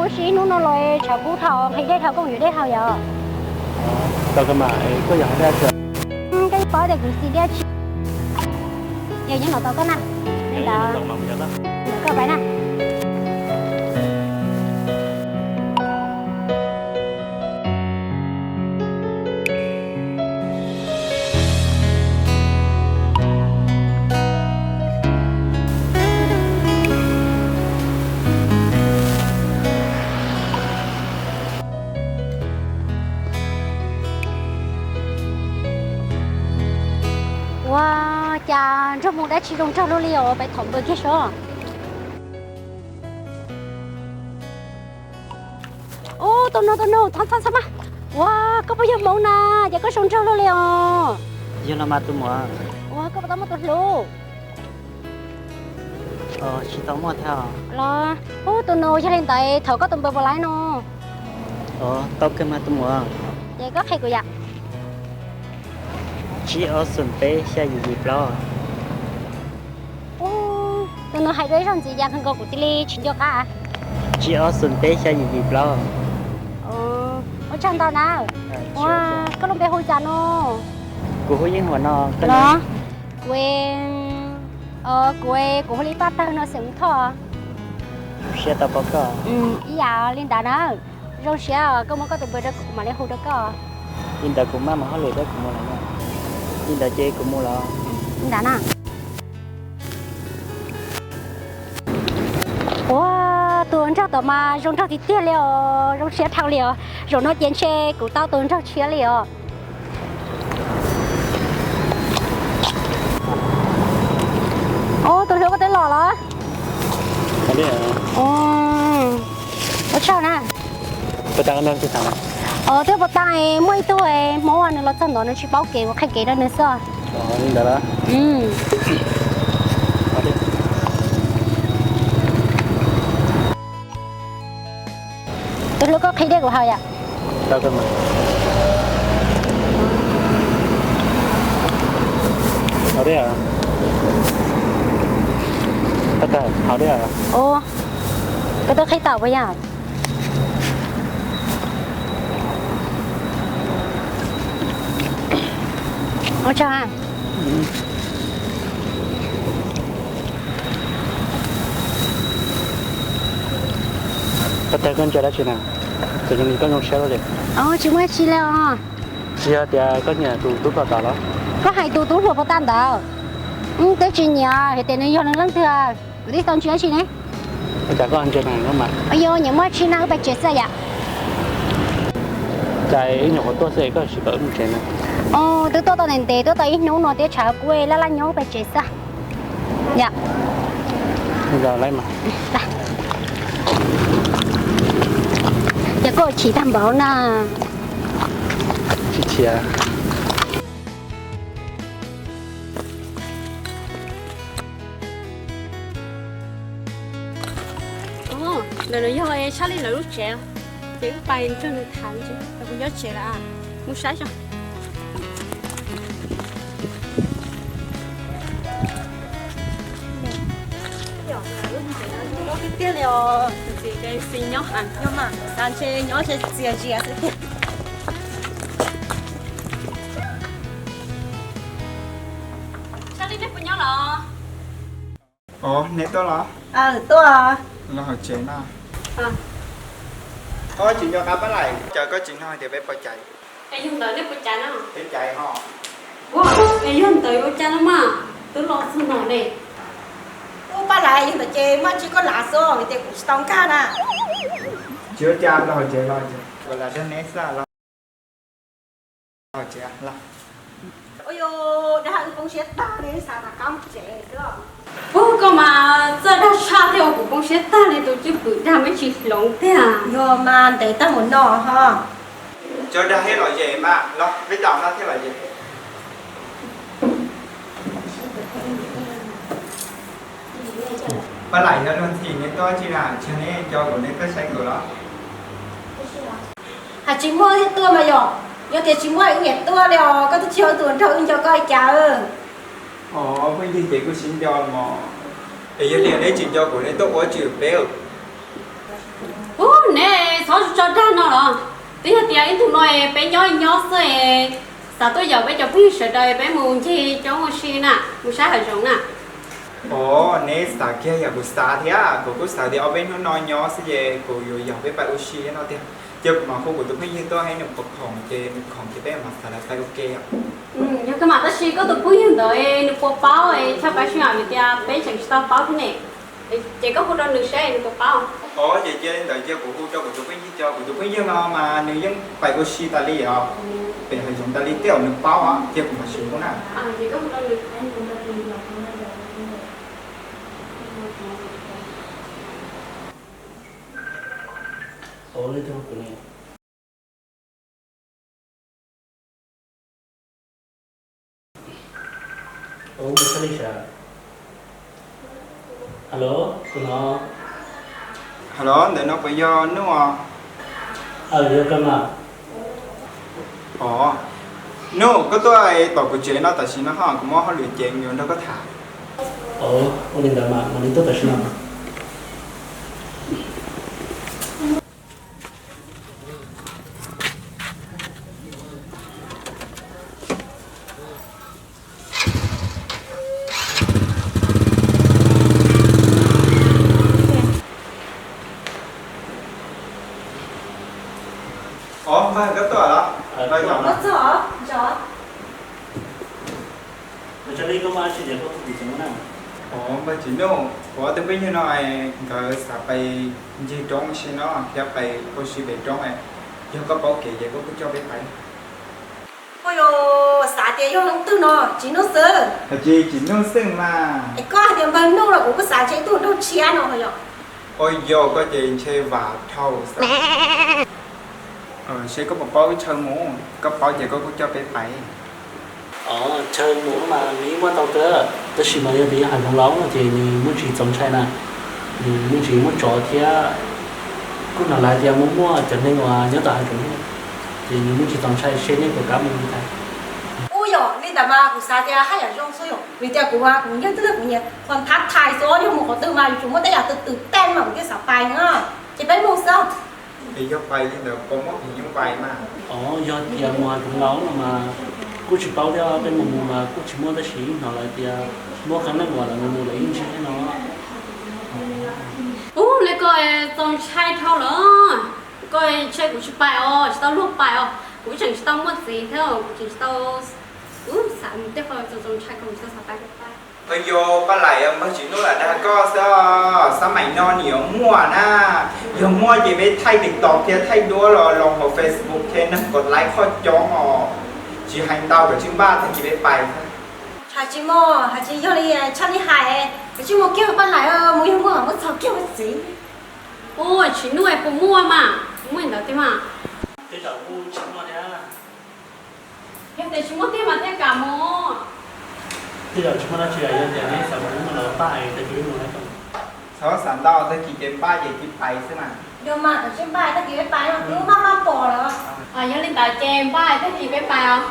Ua si ib hnub no los tshav kub dhau, nqhis dej dhau, koj yuav dej dhau yom? Tau koj mas, koj yog hais dej tsi? Koj yeej paub tias kuv xis dej tsi. Ces nyob no tau koj na. Li ntawd, koj pais na. Ua cas nrog mus dab tsi zoo nraug luaj li os, pais thaum npawg kiag saib. Ub, tus nus, tus nus, txhob txhob txhob mas. Ua, koj puas yog Hmoob na? Ces koj zoo nraug luaj li os. Yog los mas tus muam. Ua, koj puas tau muaj tus hlub? Tsis tau muaj thiab. Los, ub, tus nus, yog li ntawd thov koj tus npawb puas laib no? Tau kawg mas tus muam. Ces koj qhia kuv yom. Tsib ob xoom peb xya yim yim plaub. Tus nus hais dua ib zaug ntxiv, cas kawg nkaus kuv cia li tsis nco qab. Tsib ob xoom peb xya yim yim plaub. Ua tsaug ntau na. Ua, koj lub npe hu cas no? Kuv hu Yeej Huam no. Los, kuv, kuv, kuv hu li Paj Tawg no xeem Thoj. Siab tau pom koj. Ib yam li ntawd na. Zoo siab koj muab koj tus npawb rau kuv, kuv mam li hu rau koj. Li ntawd kuv maj mam hauj lwm thiab kuv mus lawm na. Li ntawd ces kuv mus lawm. Li ntawd na. Ua, tus nraug tom mas zoo nraug tiag tiag li os, zoo siab dhau li os. Zaum no ces ntshe kuv tau tus nraug tshiab li os. Ub, tus hlub, koj twb los los? Ua tsaug na. Twb puas tau, muaj ib tug Hmoob nws los txog ntawd nws tsis paub kev, kuv qhia kev rau nws xwb. Tus hlub, koj qhib dej kuv haus yom. Haus dej, haus dej. Ua, koj twb qhib tau puas yog? Ua tsaug. Koj tag koj ntsia dab tsi na? Txawm li koj zoo siab luaj li. Tsis muaj dab tsi li os. Tsis yog tias koj nyiam tus tub hluas tom los? Koj hais tus tub hluas puas tag ntawd? Twb tsis nyiam, hais tias nws yog nws leej twg, kuv twb tsis tau ntsia dab tsi ne. Ua cas koj ntsia na? Yog nyiam muaj dab tsi na, wb pais tsev xwb yom. Cas wb nyuam qhuav tuaj xwb koj tsis kom wb mus tsev na? Twb tuaj tau ntev ntev, tuaj tau ib hnub no thiab tshav kub laj laj nyob, wb pais tsev xwb. Yom. Ces koj chim tag npaum na. Tsis chim. Ntawm no yog tshaj li lawv lub tsev, ces wb pais nrog nws tham ntsis, kuv nyob tsev lawm, mus saib tso. Tiag tiag li os, tus txiv ces txiv nyob, nyob mas xav ntshe nyob ntshe txias zias xwb tiag. Tshaj li nej puas nyob los? Ov, nej tuaj los? Tuaj los hauv tsev no. Koj tsis nco qab Paj Laim, cas koj tsis nug tias peb puas caiv? Es yog ntawd nej puas caiv no? Peb caiv ho. Ua, es yog ntawd ua cas no mas twb los txog no ne? Ua Paj Laim, yog ntawd ces muaj dab tsi koj lav xwb vim tias kuv tsis tau nkag na. Tsis ua cas, los hauv tsev los, kuv lam dag neb xwb los. Ua yog dag wb poob siab tag li, xav rov qab mus tsev xwb. Ub, koj mas txawj dag tshaj thiab, kuv poob siab tag li, tus cwj pwm dag me tsis hloov tiag. Yog mas ntev tag mus no ho. Cov dag thiaj lom zem mas los peb zaum no thiaj lom zem. Paj Laim, yog luag ntxhi neb tuaj tsi na, tsis neb nco kuv neb tuaj saib kuv los? Hais tsis muaj thiaj tuaj mas yom, yog tias tsis muaj wb niam tuaj li os, koj twb tsis yog tus nraug wb nco koj li cas. Ov, pheej yig ces kuj sib nco mog. Es yog li neb tsis nco kuv neb tuaj ua tsi peb? Ub, neb Txhob tso dag no los. Twb yog tias ib ntus no peb nyob nyob xwb, xav tuaj yaum peb cov phooj ywg sawv daws peb mus ncig coob ua si na, mus saib hav zoov na. Os, neb xav kiag yam kuv xav thiab. Kuv kuj xav tias ob peb hnub no nyob xwb ces kuv yuav yaum peb pais ua si no tiag. Cia kuv mam hu kuv tus phooj ywg tuaj, nws puas khoom ces nws khoom ces peb mam xav lawv pais ua ke. Yog kawg mas, tab sis koj tus phooj ywg ntawd nws puas paub es tshaj pais sib yam li tias peb tseem tsis tau paub thiab ne? Ces koj hu rau nws seb nws puas paub. Os, ces cia li ntawd cia kuv hu rau kuv tus phooj ywg, kuv tus phooj ywg no mas nws yeej pais ua si tas li os, pem hav zoov tas li, tej zaum nws paub os, cia kuv mam sim hu na. Alo, tus no. Alo, ntawm no puas yog Nuj os? Aw, yog kawg mas. Os, Nuj, koj tuaj tom kuv tsev no tam sim no ho, kuv muaj hauj lwm ceev yuav nrog koj tham. Ua li ntawd mas mam li tuaj tam sim no. Os, npawg, koj tuaj los? Os, npawg Tsim Nuj, kuv ob tug phooj ywg no nkawd xav pais ncig roob ua si no thiab pais ua si pem roob, yog koj paub kev ces koj kuj coj peb pais. Ua yog, xav tias yog leej twg no, Tsim Nuj xwb. Hais tsis Tsim Nuj xwb mas. Es koj hais tias npawg Nuj los kuv kuj xav ntshe ib tug nraug tshiab no yom. Ua yog koj ces ntshe vam dhau xwb. Seb koj puas paub chaw mus, koj paub ces koj kuj coj peb pais. Chaw mus mas nws muaj ntau kawg, tab sis mas yog tias hav zoov laub no ces nws muaj ntsis txaus ntshai na, nws muaj ntsis muaj tsov thiab. Kuj hnov lawv tias muaj muaj cov neeg uas nyob tom hav zoov, ces nws muaj ntsis txaus ntshai, seb nej puas kam mus li cas. Ua yog li ntawd mas kuv xav tias haj yam zoo xwb yom, vim tias kuv, kuv yog tib neeg kuv nyiam qhov thab thais xwb, yog mus qhov twg mas yuav tsum muaj tej yam twg twm tej mas kuv thiaj xav pais na. Ces peb mus xwb. Es yog pais li ntawd puas muaj phim nyuj vais mas? Os, yog tias mus hav zoov laub no mas kuj tsis paub thiab, peb mus mus mas kuj tsis muaj, tab sis hnov lawv tias muaj qee leej uas lawv mus mus lawv yeej ntsib thiab no. Ub, li koj txaus ntshai dhau los, koj ntshe kuv tsis pais os, tsis tau luag pais os, kuv tseem tsis tau muaj txiv thiab, kuv tseem tsis tau, ub, xav mus tej qhov txaus txaus ntshai, kuv tsis tau xav pais. Ua yog Paj Laim, npawg Tsim Nuj lam dag koj xwb, xab maim no nws yuav muaj na, yog muaj ces peb thaij TikTok thiab thaij duab los los hauv Facebook thiab neeg kos like qhov coob os, tsis hais ntau kom tsij npaj tag kis peb pais. Hais tsis muaj, hais tsis yog li tshaj li hais, kom tsij mus kiag Paj Laim, mus yog muaj mam muab txog kiag ua txiv. Ua Tsim Nuj, puas muaj mas, muaj ntawd tiag mas. Tej zaum kuj tsis muaj thiab. Yog tias tsis muaj tiag mas thiaj kam mus. Tej zaum tsis muaj dab tsi, yog tias neb xav mus no los npaj tag kis peb mus. Txhob xav ntau, tag kis ces npaj ces cia pais xwb mas. Yog mas, kom tsij npaj tag kis peb pais, twb maj maj pom lawm. Yog li ntawd ces npaj tag kis peb pais os.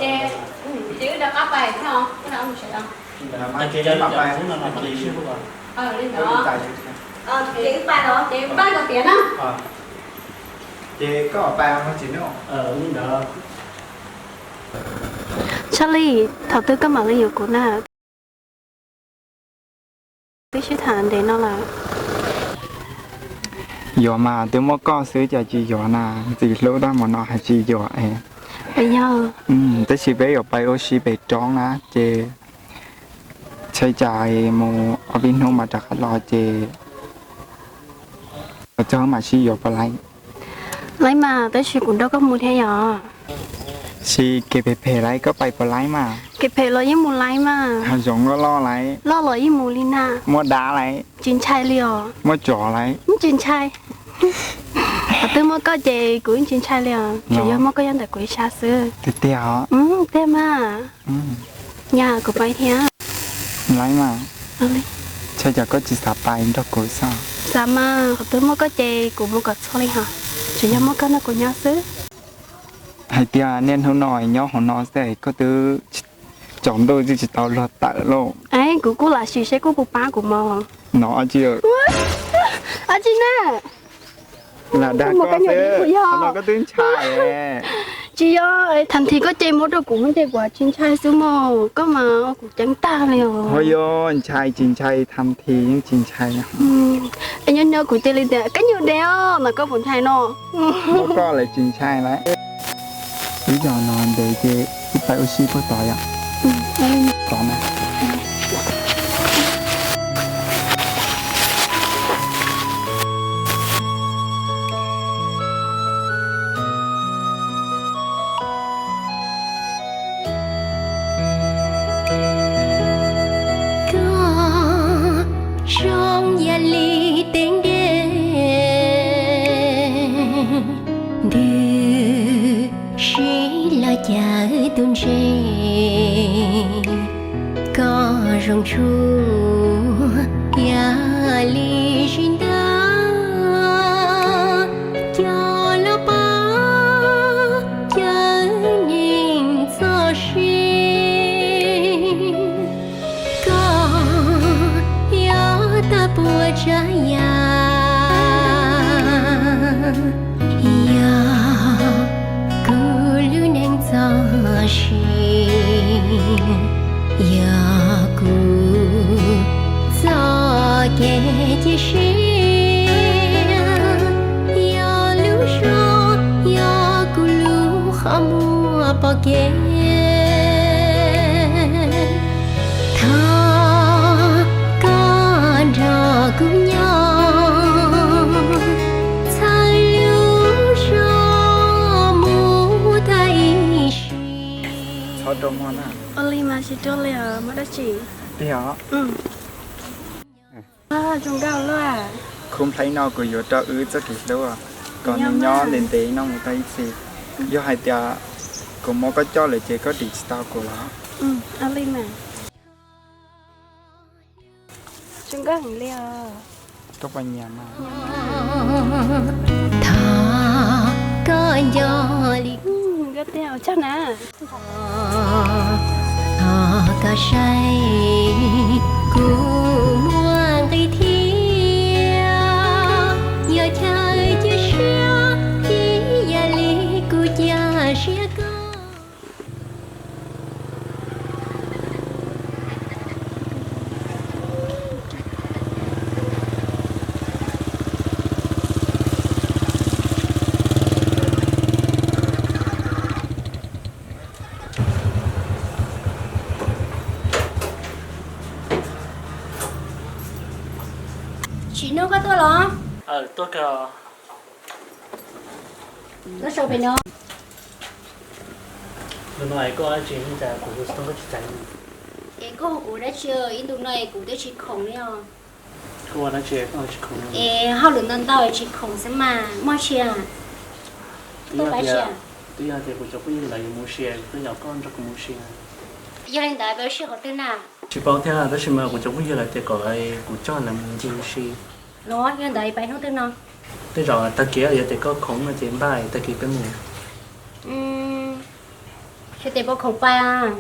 Ces, ces wb rov qab pais thiab os, wb rov qab mus tsev os. Tag kis ces wb pais os. Ces wb pais los ces npaj kom tiav na. Ces koj pais os. Tshaj Li, thaum twg koj mam li yuav kuv na? Twb sib tham ntev no lawm. Yuav mas, twb muaj koj xwb cas tsis yuav na, ntxim hlub tab mus no hais tsis yuav es. Yog, tab sis peb yuav pais ua si pem roob na ces tshee cas mus ob peb hnub mas rov qab los ces txog mam sib yuav puas laib? Laib mas, tab sis kuv nrog koj mus thiab yom. Sis kev phem phem laib koj pais puas laib mas? Kev phem los yeej mus laib mas. Hav zoov loj loj laib? Loj los yeej mus li na. Muaj dab laib? Tsis ntshai li os. Muaj tsov laib? Tsis ntshai. Qhov twg muaj koj ces kuv yeej tsis ntshai li os, tsuas yog muaj koj nyob ntawm kuv ib sab xwb. Tiag tiag os? Tiag mas. Yog, kuv pais thiab. Laib mas. Tshee cas koj tsis xav pais nrog kuv xwb? Xav mas, qhov twg muaj koj ces kuv mus kom txhua li hos, tsuas yog muaj koj nrog kuv nyob xwb. Hais tias niaj hnub no nyob hauv no xwb koj twb tsaus ntuj twb tsis tau luag tawm lauj. Es kuv kuj lam sim seb koj puas pab kuv mog. No tsis, tsis na. Lam dag koj xwb, qhov no koj twb ntshai. Tsis yog, Tham Thi koj ces muab rau kuv ces kuv tsis ntshai xwb mog, koj mas kuv ceeb tag li os. Ho yog ntshai tsis ntshai, Tham Thi yeej tsis ntshai. Es nyob nyob kuv cia li tias koj nyuag dev os, no koj puas ntshai no? Muab koj lawm tsis ntshai lawm. Ib zaug no ntev ces wb pais ua si puag tod yom. Tod na. Koj zoo yam li teeb dej, ntws sib los cawm tus ntses. Koj zoo tshua yam li sib ntaus, coj los pab cawm neeg txoj sia. Koj yog tag puas tsav yam, yog kuv lub neej txoj sia, yog kuv txoj kev cia siab, yog lub zog, yog kuv lub qhov muag pom kev. Thov koj nrog kuv nyob, txhawb lub zog mus tag ib sim. Txhob rau muag na. Ua li mas tsis rau li os, muaj dab tsi? Li os. Zoo nkauj luaj. Khub nplhaib no kuv yuav rau wb txoj kev hlub, kom nws nyob ntev ntev no mus tau ib txhis. Yog hais tias kuv muab koj coj lawm ces koj dim tsis tau kuv los? Ua li mas. Zoo nkauj heev li os. Koj puas nyiam mas? Thov koj nco li. Nkauj tiag, ua tsaug na. Thov koj saib kuv muaj nqis thiab, yog chaw cia siab ib yam li kuv cia siab koj. Tsis hnub koj tuaj los? Tuaj kawg. Koj sau pem no. Ntu no es koj ua dab tsi, cas kuv hu xov tooj koj tsis cais li? Es koj hu kuv dab tsi, ib ntu no es kuv twb tsis khoom li os. Koj ua dab tsi koj tsis khoom? Es hauj lwm ntau ntau es tsis khoom xwb mas, muaj tsi? Twb yog tias kuv cov phooj ywg lawv yuav mus ua si, kuv twb yaum koj nrog kuv mus ua si. Yog li ntawd peb ua si qhov twg na? Tsis paub thiab, tab sis mas kuv cov phooj ywg lawv tias kom kuv coj lawv mus ncig ua si. Los yog ntawd pais hnub twg no? Tej zaum tag kis yog tias koj khoom no ces npaj tag kis peb mus. Sawv daws puas khoom pais?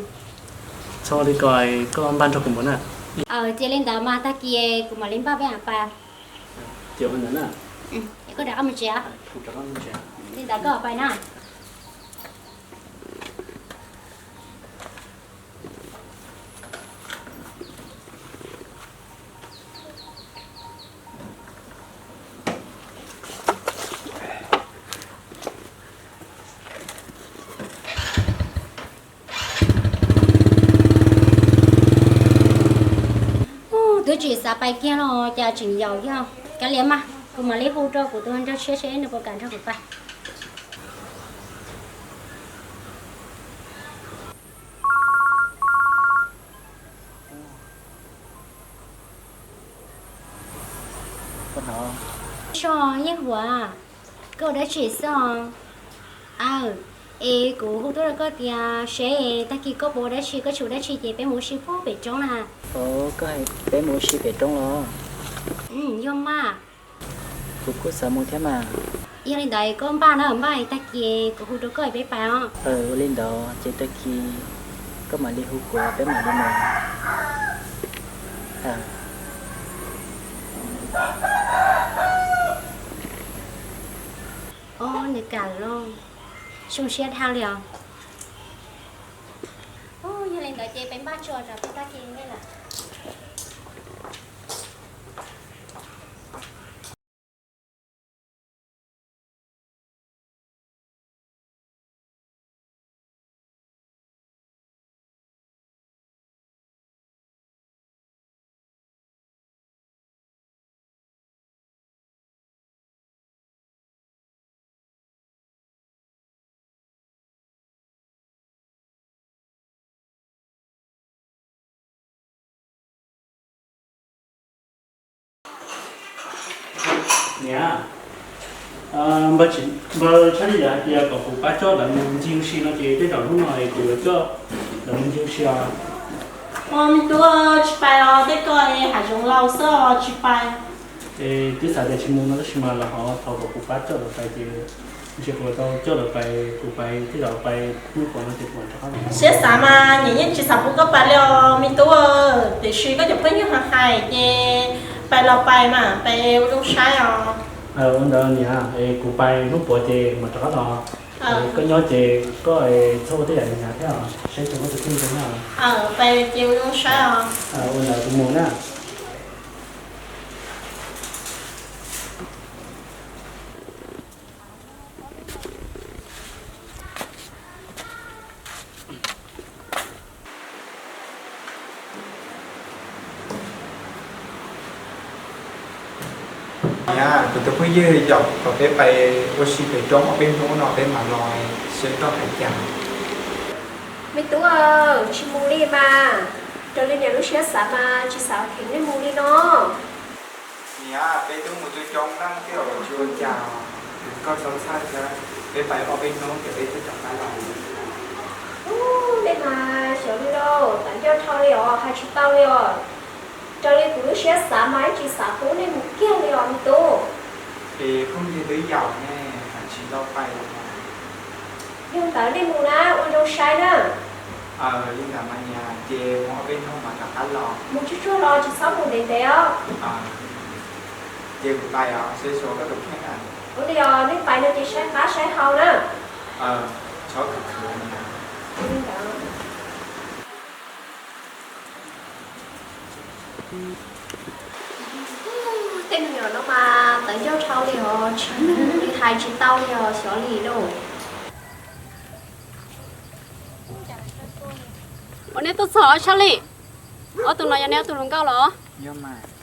Txhob li ko, koj npaj nrog kuv mus na. Cia li ntawd mas tag kis kuv mam li npaj peb pais. Ces ua ntawd na. Koj rov qab mus tsev. Li ntawd koj pais na. Twb tsis xav pais kiag los cas tseem yaum yog. Kav liam mas, kuv mam li hu rau kuv tus hluas nraug tshiab seb nws puas kam nrog kuv pais. Yeej Huam, koj ua dab tsi xwb os? Aw, es kuv hu tuaj rau koj tias seb tag kis koj puas ua dab tsi, koj tsis ua dab tsi ces peb mus ua si puag pem roob na. Koj hais peb mus ua si pem roob los? Yog mas. Kuv kuj xav mus thiab mas. Yog li ntawd koj npaj na, npaj tag kis kuv hu rau koj peb pais os. Ua li ntawd ces tag kis koj mam li hu kuv peb mam li mus. Aw. Zoo siab dhau li os. Yog li ntawd ces peb npaj tso rau peb tag kis nqaij lawm. Niam, npawg Tshaj Lis hais tias kom kuv pab coj lawv mus ncig ua si no ces tej zaum hnub no kuv yuav coj lawv mus ncig ua si os. Ua me tub, tsis pais os, tej ko hav zoov laus xwb os, tsis pais. Es twb xav tias tsis mus no tab sis mas lawv ho thov kom kuv pab coj lawv pais ces ntshe kuv tau coj lawv pais, kuv pais tej zaum pais hnub puav no ces kuv mam rov qab los. Siab xav mas niam yeej tsis xav pub koj pais li os me tub, tiam sis koj cov phooj ywg hais ces pais los pais mas pais ua zoo saib os. Ua ntawd niam, es kuv pais hnub puav ces mam rov qab los. Koj nyob ces koj txhob ua tej yam li ntawd thiab os, saib tseeb koj tus kheej rau na. Pais ces ua zoo saib os. Ua ntawd kuv mus na. Niam, kuv tus phooj ywg yaum kom peb pais ua si pem roob ob peb hnub no peb mam los, seb koj hais cas. Me tub, tsis mus li mas, raws li niam lub siab xav mas tsis xav theej nej mus li no. Niam, peb twb mus coob coob leej twb tsis ua cas, koj txhob txhawj thiab, peb pais ob peb hnub ces peb twb rov qab los. Ub, nej mas xyov li lauj, tawv ncauj dhau li os, hais tsis tau li os. Raws li kuv lub siab xav mas yeej tsis xav pub nej mus kiag li os me tub. Es phooj ywg twb yaum ne, hais tsis tau pais los mas. Yog ntawd nej mus na, ua zoo saib na. Li ntawd mas niam, ces mus ob peb hnub mas rov qab los. Mus tsuag tsuag los tsis txhob mus ntev ntev os. Ces kuv pais os, saib xyuas koj tus kheej na. Ua li os, nej pais no ces saib qab saib hau na. Txhob khwv khwv niam. Li ntawd. Tej me nyuam no mas tawv ncauj dhau li os, tsis mus li hais tsis tau li os, xyov li lauj. Ua, neb tuaj txog los Tshaj Lis? Ob tug no yog neb ob tug hluas nkauj los?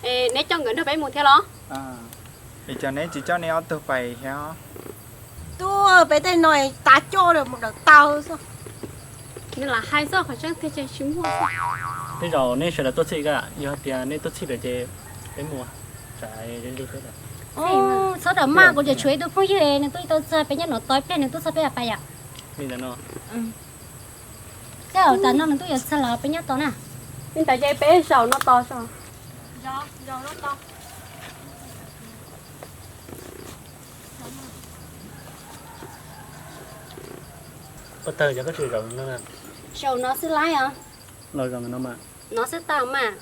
Es neb coj nkawd nrog peb mus thiab los? Es cas neb tsis coj neb ob tug pais thiab? Tuaj peb tej no tas coj lawm mus dawm taw xwb. Neb lam hais xwb, qhov tseeb tiag ces tsis muaj. Tej zaum neb sawv daws tuaj txhij, yog hais tias neb tuaj txhij lawm ces peb mus. Txhob rawm maj, kuv tseem tshuav ib tug phooj ywg nws tuaj tsis tau txog, peb nyob no tos ib pliag nws tuaj txog peb mam pais yom. Li ntawd no. Tej zaum tas no nws tuaj yuav txog los peb nyob tos na. Li ntawd ces peb zaum no tos. Pov tawg, yog koj tsis zaum no, zaum no xwb laib os. Los zaum no mas. No xwb tau mas.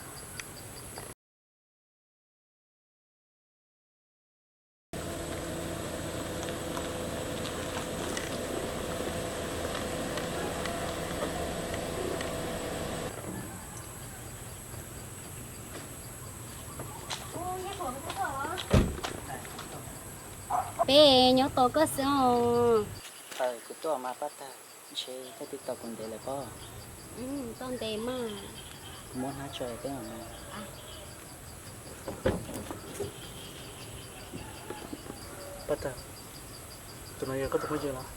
Peb nyob tos koj xwb os. Kuv tuaj mas Paj Tawg, ntshe koj twb tos kuv ntev lawm pob. Tau ntev mas. Kuv muab hnab tso peb mam mus. Paj Tawg, tus no yog koj tus phooj ywg los?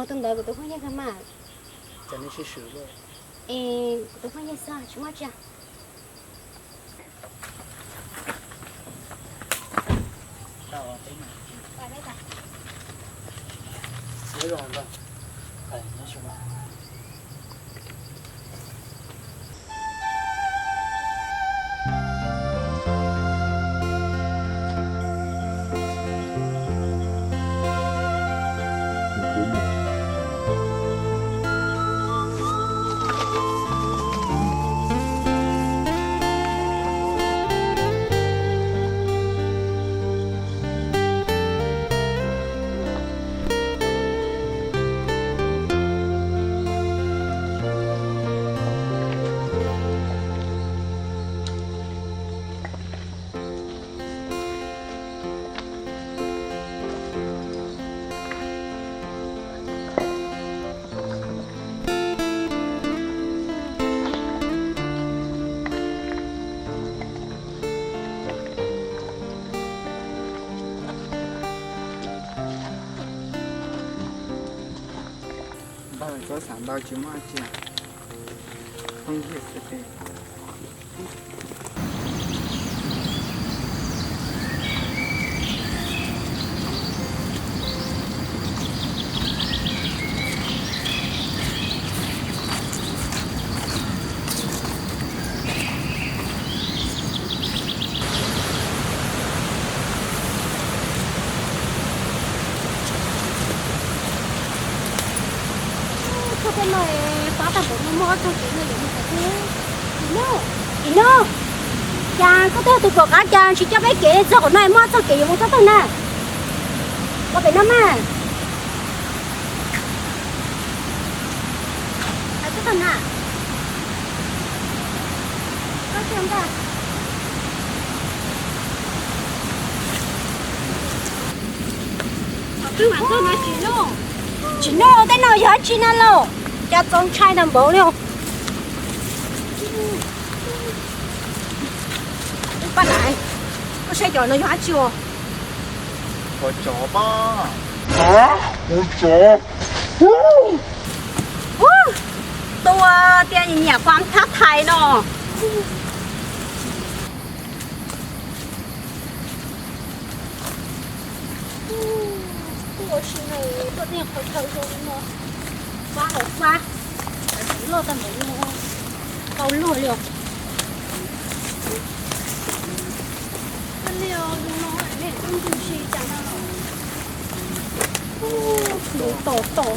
Tus ntawd kuv tus phooj ywg mas. Cas nej sib swm luaj? Es kuv tus phooj ywg xwb tsis muaj tsi. Koj xav ntau tsis muaj dab tsi, phooj ywg xwb tiag. Txog tej no, pab tag npaum no muaj ob txog kev no yuav mus qhov twg? Txiv Nuj, Txiv Nuj, cas koj twb yog tus pom qab cas tsis coj peb kev, txog qhov no muaj ob txog kev yuav mus txog twg na? Los pem no mas. Hais txog twg na? Tsis noj tej no yog dab tsi na lauj? Cas txaus ntshai tag npaum li. Paj Nais, koj saib cov no yog dab tsi os? Ua tsov pab. Ua tsov. Ua, tus tias nyiam nyiam kuas thab thais no. Kuj ua si no, koj tij qhov chaw zoo li no, fab los fab, loj tag npaum no, tau luag li os. Koj li os, zoo no nej twb ntws si cas no los. Tus tom tom.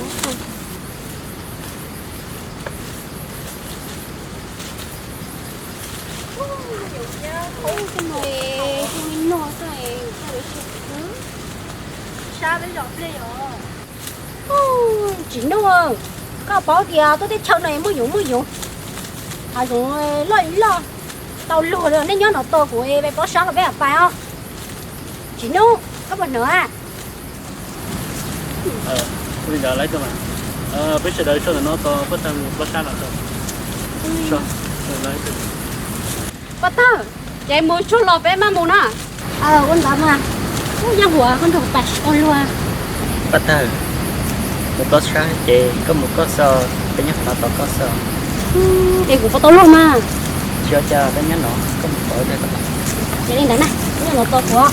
Tsis noj, koj paub tias tuaj teb chaws no muaj yoov muaj yoov, hav zoov loj li loj, tau luag li. Nej nyob no tos kuv, peb plob sab los peb mam pais os. Tsis noj, koj puas hnov? Ua li ntawd lawv tuaj mas, peb sawv daws soj ntawm no tos pab tag mus plob sab los tau. Pab tag, ces mus tsuag los peb mam mus na. Ua ntawd mas, ub, yeej huam koj nrog kuv pais tsis tau luag. Pab tag, mus plob sab ces koj mus koj xwb, peb nyob qhov no tos koj xwb. Es kuv puas tau luag mas? Tsis ua cas, peb nyob no koj mus tos. Ces li ntawd na, koj nyob no tos kuv.